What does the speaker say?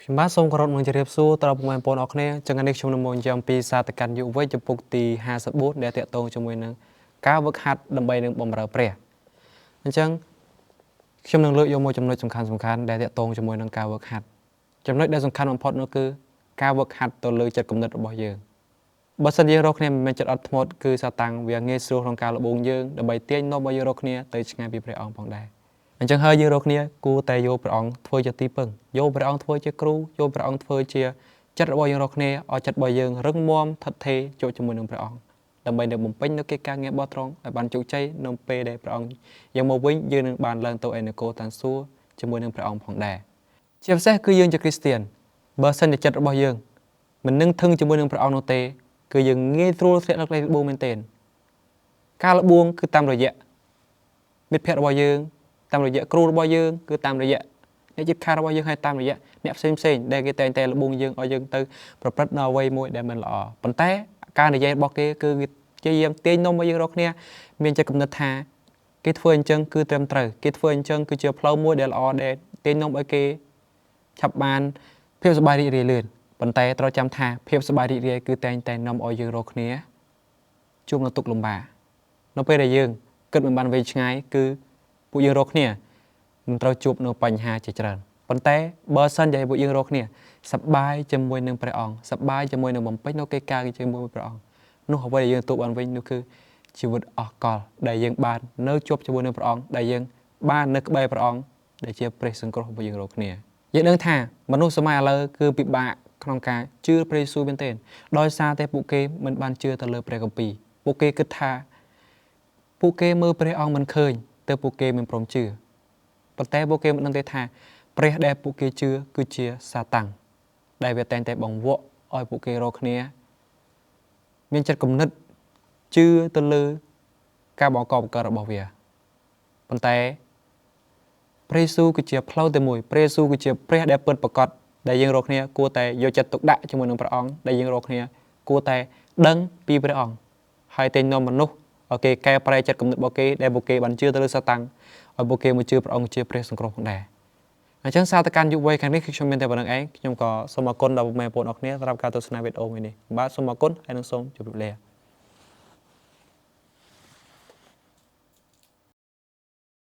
ខ្ញុំបាទសូមគោរពនឹងជម្រាបសួរដល់ពុកម៉ែបងប្អូនអរគ្នាចឹងថ្ងៃនេះខ្ញុំនឹងមកនិយាយអំពីសារតកាន់យុវវ័យចំពុកទី54ដែលតាក់ទងជាមួយនឹងការវឹកហាត់ដើម្បីនឹងបំរើព្រះអញ្ចឹងខ្ញុំនឹងលើកយកមកចំណុចសំខាន់ៗដែលតាក់ទងជាមួយនឹងការវឹកហាត់ចំណុចដែលសំខាន់បំផុតនោះគឺការវឹកហាត់ទៅលើចិត្តគំនិតរបស់យើងបើសិនយើងរកគ្នាមិនមែនចិត្តអត់ធ្មត់គឺសាតាំងវាងាយស្រួលក្នុងការលបងយើងដើម្បីទាញនាំឲ្យយើងរកគ្នាទៅឆ្ងាយពីព្រះអង្គផងដែរអញ្ចឹងហើយយើងរកគ្នាគួរតែយកព្រះអង្គធ្វើជាទីពឹងយកព្រះអង្គធ្វើជាគ្រូយកព្រះអង្គធ្វើជាចិត្តរបស់យើងរកគ្នាឲ្យចិត្តរបស់យើងរឹងមាំថិតថេរចូលជាមួយនឹងព្រះអង្គដើម្បីនឹងបំពេញនូវកិច្ចការងាររបស់ទ្រង់ឲ្យបានជោគជ័យនៅពេលដែលព្រះអង្គយាងមកវិញយើងនឹងបានឡើងទៅឯនគរឋានសួគ៌ជាមួយនឹងព្រះអង្គផងដែរជាពិសេសគឺយើងជាគ្រីស្ទៀនបើសិនជាចិត្តរបស់យើងមិននឹងធឹងជាមួយនឹងព្រះអង្គនោះទេគឺយើងងាយស្រួលធ្លាក់នៅក្នុងល្បួងមែនទែនការល្បួងគឺតាមរយៈមិត្តភ័ក្តិរបស់យើងតាមរយៈគ្រូរបស់យើងគឺតាមរយៈអ្នកជិតខាងរបស់យើងហើយតាមរយៈអ្នកផ្សេងផ្សេងដែលគេតែងតែល្បួងយើងឲ្យយើងទៅប្រព្រឹត្តនៅអ្វីមួយដែលមិនល្អប៉ុន្តែការនិយាយរបស់គេគឺគេព្យាយាមទាញនាំឲ្យយើងរកគ្នាមានចិត្តគំនិតថាគេធ្វើអញ្ចឹងគឺត្រឹមត្រូវគេធ្វើអញ្ចឹងគឺជាផ្លូវមួយដែលល្អដែលទាញនាំឲ្យគេឆាប់បានភាពសប្បាយរីករាយលឿនប៉ុន្តែត្រូវចាំថាភាពសប្បាយរីករាយគឺតែងតែនាំឲ្យយើងរកគ្នាជួបនៅទុក្ខលំបាកនៅពេលដែលយើងគិតមិនបានវែងឆ្ងាយគឺពួកយើងរកគ្នានឹងត្រូវជួបនៅបញ្ហាជាច្រើនប៉ុន្តែបើសិនជាពួកយើងរកគ្នាសប្បាយជាមួយនឹងព្រះអង្គសប្បាយជាមួយនឹងបំពេញនៅកិច្ចការជាមួយព្រះអង្គនោះអ្វីដែលយើងទទួលបានវិញនោះគឺជីវិតអស់កលដែលយើងបាននៅជាប់ជាមួយនឹងព្រះអង្គដែលយើងបាននៅក្បែរព្រះអង្គដែលជាព្រះសង្គ្រោះរបស់យើងរកគ្នាយើងដឹងថាមនុស្សសម័យឥឡូវគឺពិបាកក្នុងការជឿព្រះយេស៊ូវមែនទែនដោយសារតែពួកគេមិនបានជឿទៅលើព្រះគម្ពីរពួកគេគិតថាពួកគេមើលព្រះអង្គមិនឃើញទើបពួកគេមិនព្រមជឿប៉ុន្តែពួកគេមិនដឹងទេថាព្រះដែលពួកគេជឿគឺជាសាតាំងដែលវាតែងតែបង្វក់ឲ្យពួកគេរកគ្នាមានចិត្តគំនិតជឿទៅលើការបង្កបង្កើតរបស់វាប៉ុន្តែព្រះយេស៊ូវគឺជាផ្លូវតែមួយព្រះយេស៊ូវគឺជាព្រះដែលពិតប្រាកដដែលយើងរកគ្នាគួរតែយកចិត្តទុកដាក់ជាមួយនឹងព្រះអង្គដែលយើងរកគ្នាគួរតែដឹងពីព្រះអង្គហើយតែនាំមនុស្សឲ្យគេកែប្រែចិត្តគំនិតរបស់គេដែលពួកគេបានជឿទៅលើសាតាំងឲ្យពួកគេមកជឿព្រះអង្គជាព្រះសង្គ្រោះផងដែរអញ្ចឹងសារតកាន់យុវវ័យខាងនេះគឺខ្ញុំមានតែប៉ុណ្្នឹងឯងខ្ញុំក៏សូមអរគុណដល់ពុកម៉ែបងប្អូនអរគ្នាសម្រាប់ការទស្សនាវីដេអូមួយនេះបាទសូមអរគុណហើយនឹងសូមជម្រាបលា។